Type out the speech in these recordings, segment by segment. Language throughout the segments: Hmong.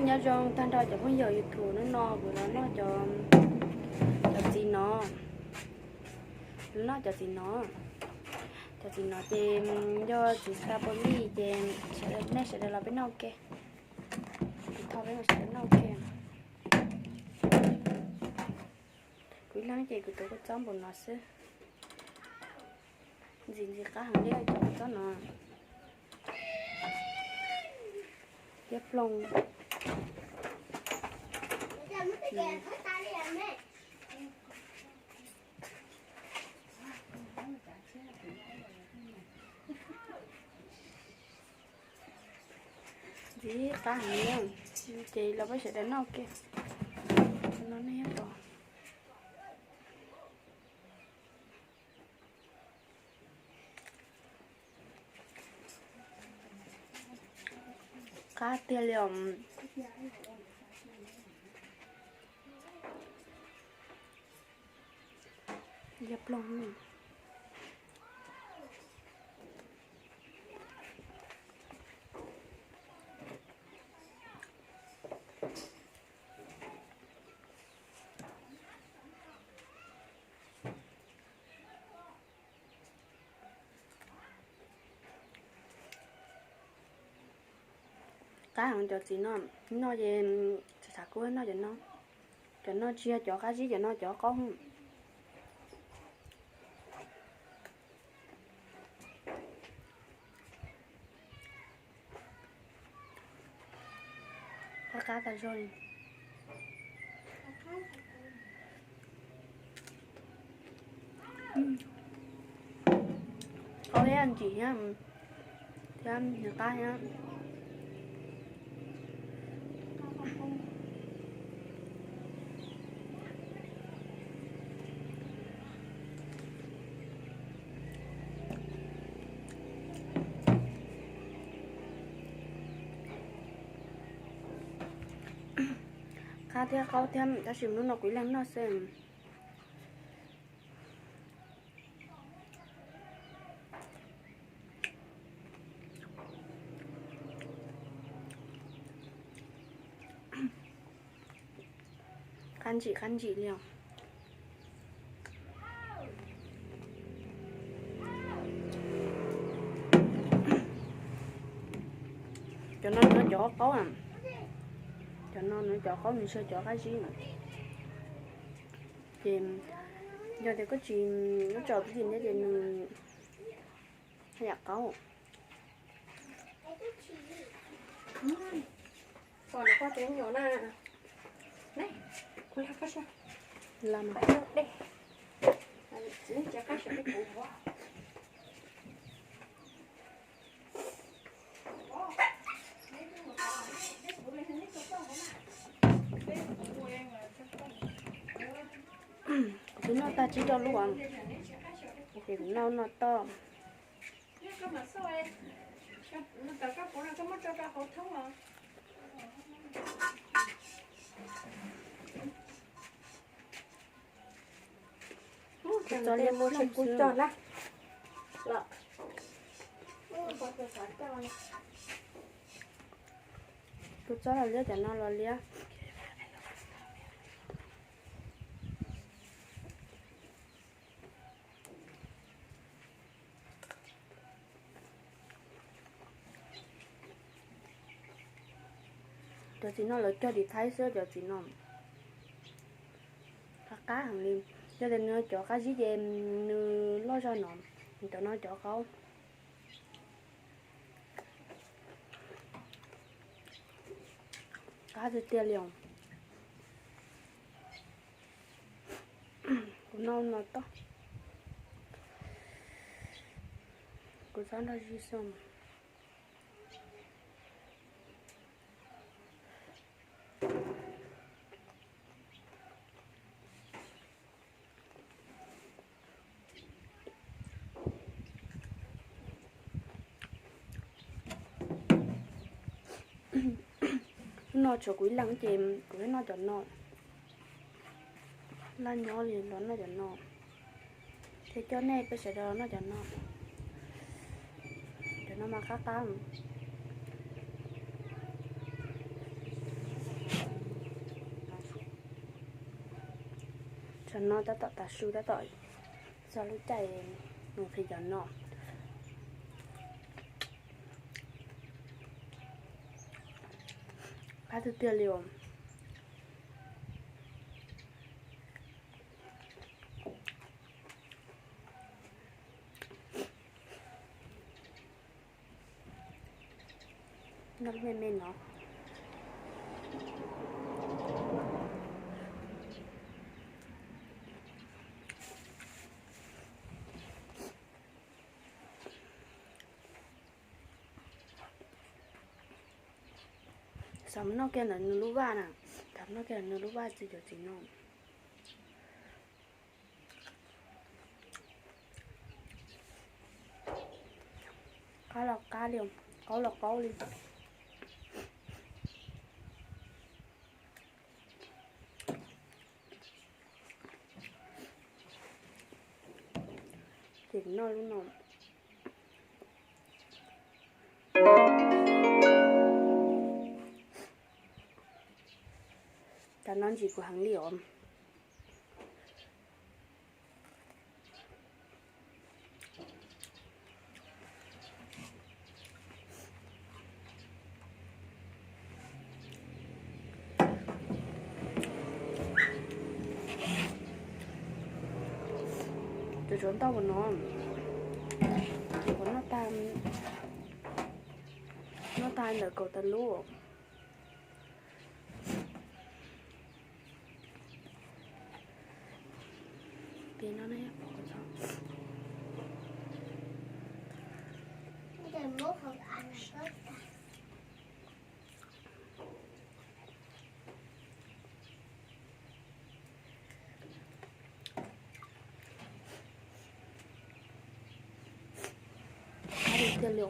Nyob zoo tag nrho cov phooj ywg YouTube, hnub no kuv los noj cov, cov txiv no, los noj cov txiv no. Cov txiv no ces yog txiv xav pos li ces nej sawv daws los peb noj ua ke. Kuv thov peb sawv daws noj ua ke. Kuv ib leeg ces kuv tuav kua txob npaum no xwb. Ntxim ntxim qab heev li cov kua txob no. Liab ploog. Ntxim qab heev li, ces los peb sawv daws noj ua ke. No nej pom. Qab tiag li os. Liab ploog. Qab heev cov txiv no, noj ces xav xav kub noj cov no. Cov no tsis yog cov qab zib, cov no cov qaub. Qab qab tas zog li. Qaub thiab ntsim thiab, thiab nws qab thiab. Qab thiab qaub thiab, tab sis hnub no kuv ib leeg noj xwb. Qab ntsim qab ntsim li os. Cov no nws cov qaub, cov no nws cov qaub, nws tsis yog cov qab zib. Ces yog tias koj tsis muab tso pib tim ntej ces nws yam qaub. Kuv twb noj tag tsib rau lub, ces kuv noj noj toj. Kuv txo liab ploog xwb. Kuv txo los liab, cov no los liab. Cov txiv no lawv cog tim Thaib xwb, cov txiv no qab qab heev li. Yog tias nws cov qab zib ces nws loj zog no, cov no cov qaub. Qab tiag tiag li os. Kuv noj no toj. Kuv txhob nrog zis xwb. Hnub no tshuav kuv ib leeg ces kuv thiaj noj cov no. Laj nyob li los noj cov no, thiaj coj nej peb sawv daws los noj cov no. Cov no mas qab qab. Tam no tab tom tav su, tab tom txog lub caij mus qhib cov no. Qab tiag tiag li os. Noj me me no. Xav mus noj kiag ntawm nws lub vaj na, xav noj kiag ntawm nws lub vaj txiv cov txiv no. Qab los qab li, qaub los qaub li. Ces noj lub no. Tam no ntsim kuv heev li os. Cov tsov ntau no, kuv noj tag, noj tag ntawm kaum tawm lub. Peb no na, Qab tiag tiag li.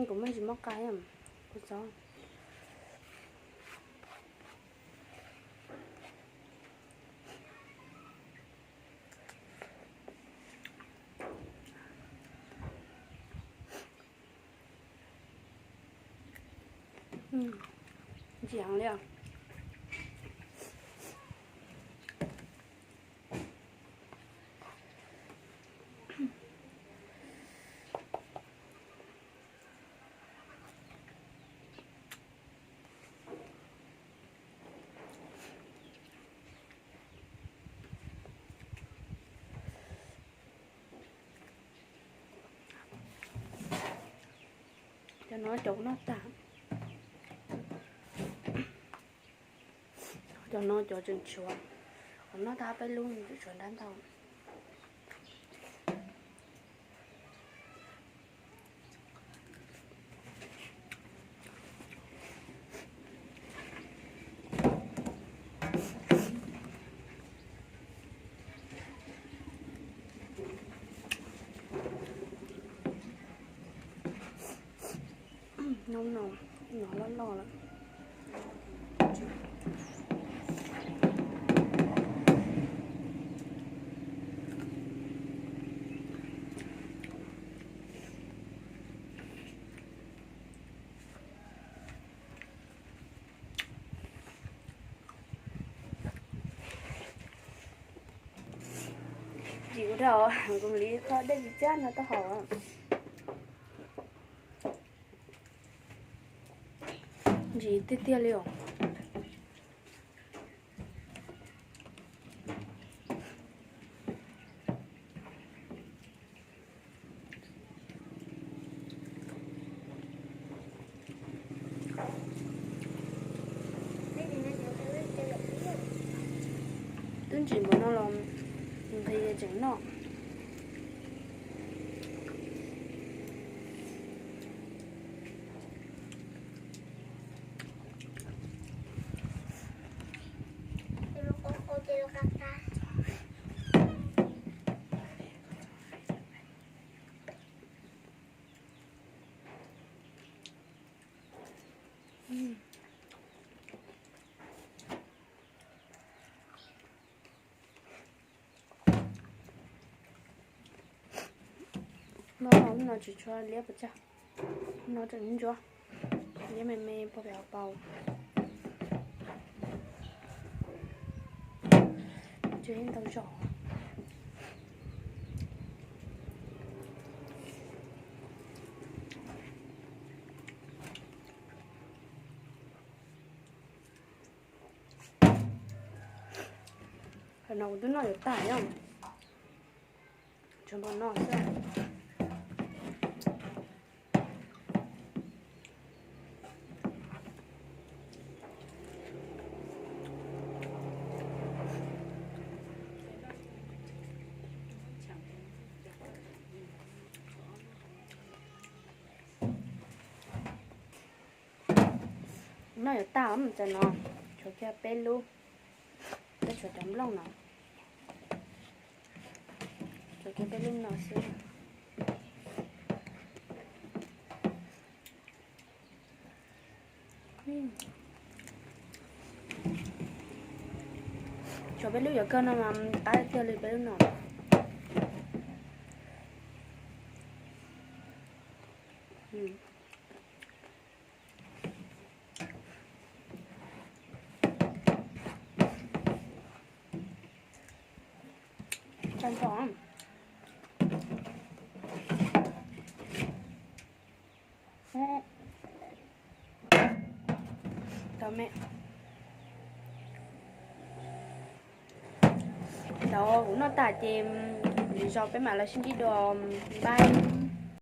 Kuv muaj ntsis mob qa, kuv txhob. Ntsim heev li os. Cov no cov kuv noj tag. Cov no cov tseem tshuav, kuv noj tag peb lub tseem tshuav nrab ntau. Nyob no, nov loj loj lawm. Ntsim ua dhau, kuv mam li tso dej tsis tsab no taub hau. Ntsim tiag tiag li os. Twb ntsim npaum no los nqhis tseem noj. Hnub no tsis tshua liab pes tsawg, hnub no tseem ntsuab, liab me me pog pem hauv paus. Tsis ntau zog. Qhov no kuv twb noj yuav tag os, tshuav npaum no xwb. Noj yuav tag os, cov no tshuav kiag peb lub, peb tshuav cov nplooj no, tshuav kiag peb lub no xwb. Tshuav peb lub yuav kawg no mas qab tiag li peb lub no. Tag nrho. Tau me. Tau kuv noj tas ces lwm zaus peb mam los sib ntsib dua. Bye.